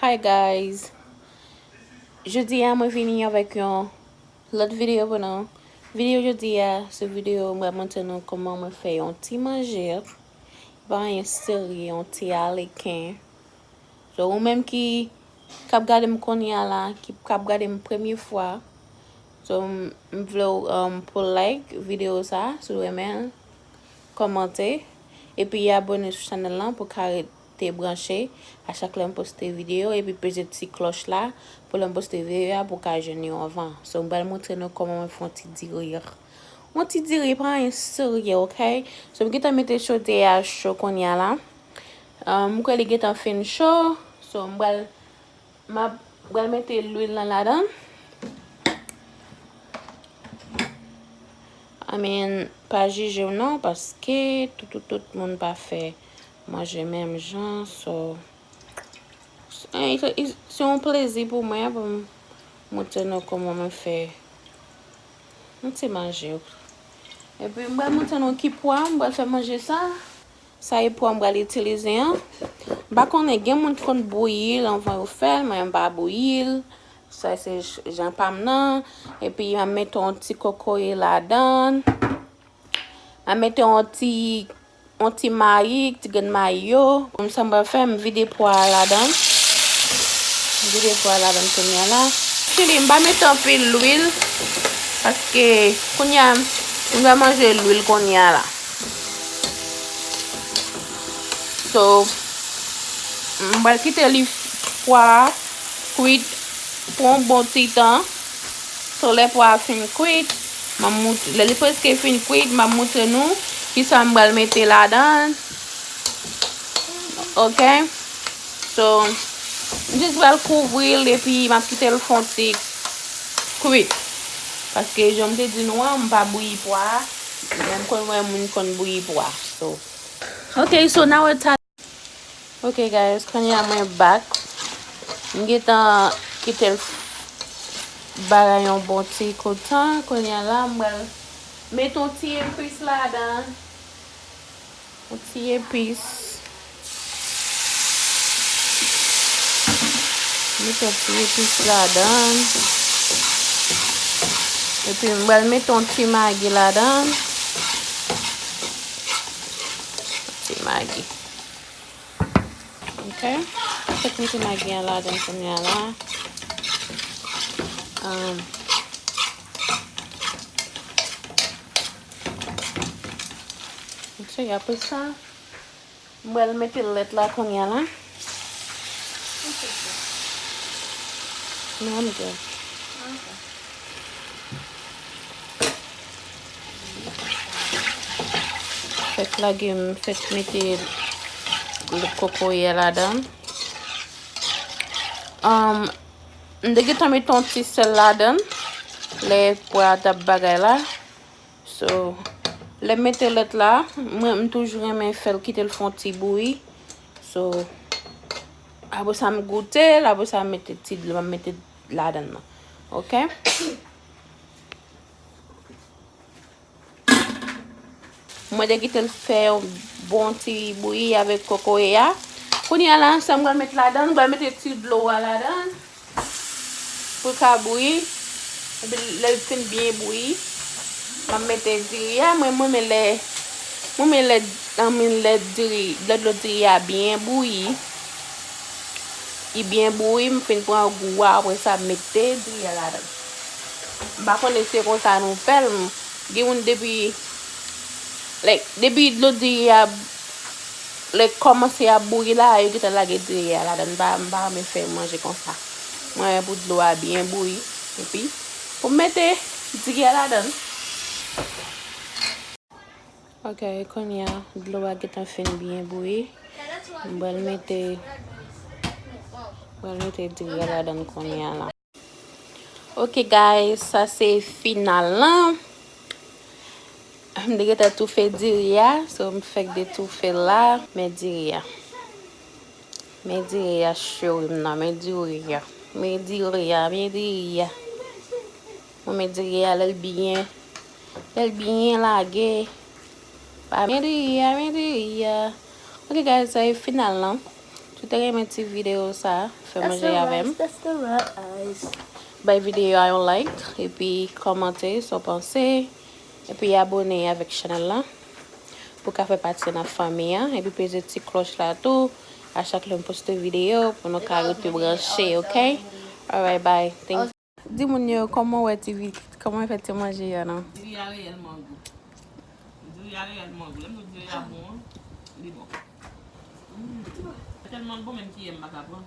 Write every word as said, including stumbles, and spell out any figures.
Hi guys. Jodi a mwen vini avèk yon lòt videyo pou nou. Videyo jodi a, se videyo mwen montre nou kòman mwen fè yon ti manje. Pa anyen serye, yon ti aleken. So, ou menm ki k ap gade m kounye a la, ki k ap gade m premye fwa, so, m, m vle w, um, pou like videyo sa, si w renmen l, kòmante, epi abòne sou chanèl lan pou w ka rete branche a chak lè m poste videyo, epi peze ti klòch la pou lè m poste videyo a pou w ka jwenn yo anvan. So, m pral montre nou kòman mwen fè yon ti diri. Yon ti diri, pa anyen serye, ok? So, m gentan mete chodyè a cho kounye a la. Um, m kwè li gentan fin cho. So, m pral, m ap, pral mete lwil lan ladan. I mean, pa jije w non, paske tout, tout, tout moun pa fè manje menm jan. So, se, se, se yon plezi pou mwen, pou m montre nou kòman mwen fè yon ti manje. Epi, m pral montre nou ki pwa m pral fè manje sa. Sa e pwa m pral itilize an. M pa konnen, gen moun ki konn bouyi l anvan yo fè l, mwen, m pa bouyi l. Sa se j-, jan pa m nan. Epi, m ap mete yon ti kokoye ladan. M ap mete yon ti, yon ti mayi, ti grenn mayi yo. Kòm sa m pral fè, m vide pwa a ladan. M vide pwa a ladan kounye a la. Chili, m pa mete anpil lwil, paske kounye a, m pral manje lwil kounye a la. So, m pral kite li pwa a kwit pou yon bon ti tan. So, lè pwa a fin kwit, m ap moutre, lè li prèske fin kwit, m ap moutre nou kisa m pral mete ladan. Ok? So, m jis pral kouvri l epi m ap kite l fè yon ti kwit. Paske, jan m te di nou an, m pa bouyi pwa a. Men m konn wè moun konn bouyi pwa. So, ok, so now it's time. Ok, guys, kounye a mwen back. M gentan kite l f-, bagay yon bon ti kou tan. Kounye a la, m pral mete yon ti epis ladan. Yon ti epis. Mete yon ti epis ladan. Epi m pral mete yon ti magi ladan. Ti magi. Ok. Fèk mete magi an ladan kounye a la. Um, ok, apre sa, m pral mete lèt la kounye a la. Non, m gen. Fèk lage m, fèk mete kokoye a ladan. Um, m te gentan mete yon ti sèl ladan lè pwa a t ap bagay la. So, lè m mete lèt la, mwen, m toujou renmen fè l kite l fè yon ti bouyi. So, apre sa, m goute l, apre sa, m mete ti dlo, m mete ladan nan. Ok? Mwen te kite l fè yon bon ti bouyi avèk kokoye a. Kounye a la, sa m pral met ladan, m pral mete ti dlo a ladan pou l ka bouyi. Epi lè l fin byen bouyi, m ap mete diri a. Mwen, mwen renmen lè, mwen renmen lè, anmen lè diri, lè dlo diri a byen bouyi. Li byen bouyi, m fin pran gou a, apre sa, m mete diri a ladan. M pa konnen se konsa nou fè l, m, gen moun depi, like, depi dlo diri a, like, kòmanse ap bouyi la, yo gentan lage diri a ladan. M pa, m pa renmen fè manje konsa. Mwen renmen pou dlo a byen bouyi, epi pou m mete diri a ladan. Ok, kounye a, dlo a gentan fin byen bouyi. M pral mete, pral mete diri a ladan kounye a la. Ok, guys, sa se final lan. M te gentan toufe diri a, so m fèk detoufe l la, men diri a. Men diri a, cheri m nan, men diri a. Men diri a, men diri a. Mwen, men diri a, lè l byen, lè l byen lage. Pa men diri a, men diri a. Ok, guys, sa e final lan. Si w te renmen ti videyo sa, fè manje avè m. Bay videyo a yon like, epi kòmante sa w panse, epi abone avèk chanèl la pou w ka fè pati nan fanmi an, epi peze ti klòch la tou, a chak lè m poste videyo pou nou ka rete branche, ok? Alright, bye. Thank you. Di moun yo kòman w wè ti vi, kòman w fè ti manje a non? Diri a reyèlman gou. Diri a reyèlman gou. Lè m di diri a bon, li bon. Mm. Tèlman bon, menm kiyè m pa ka pran.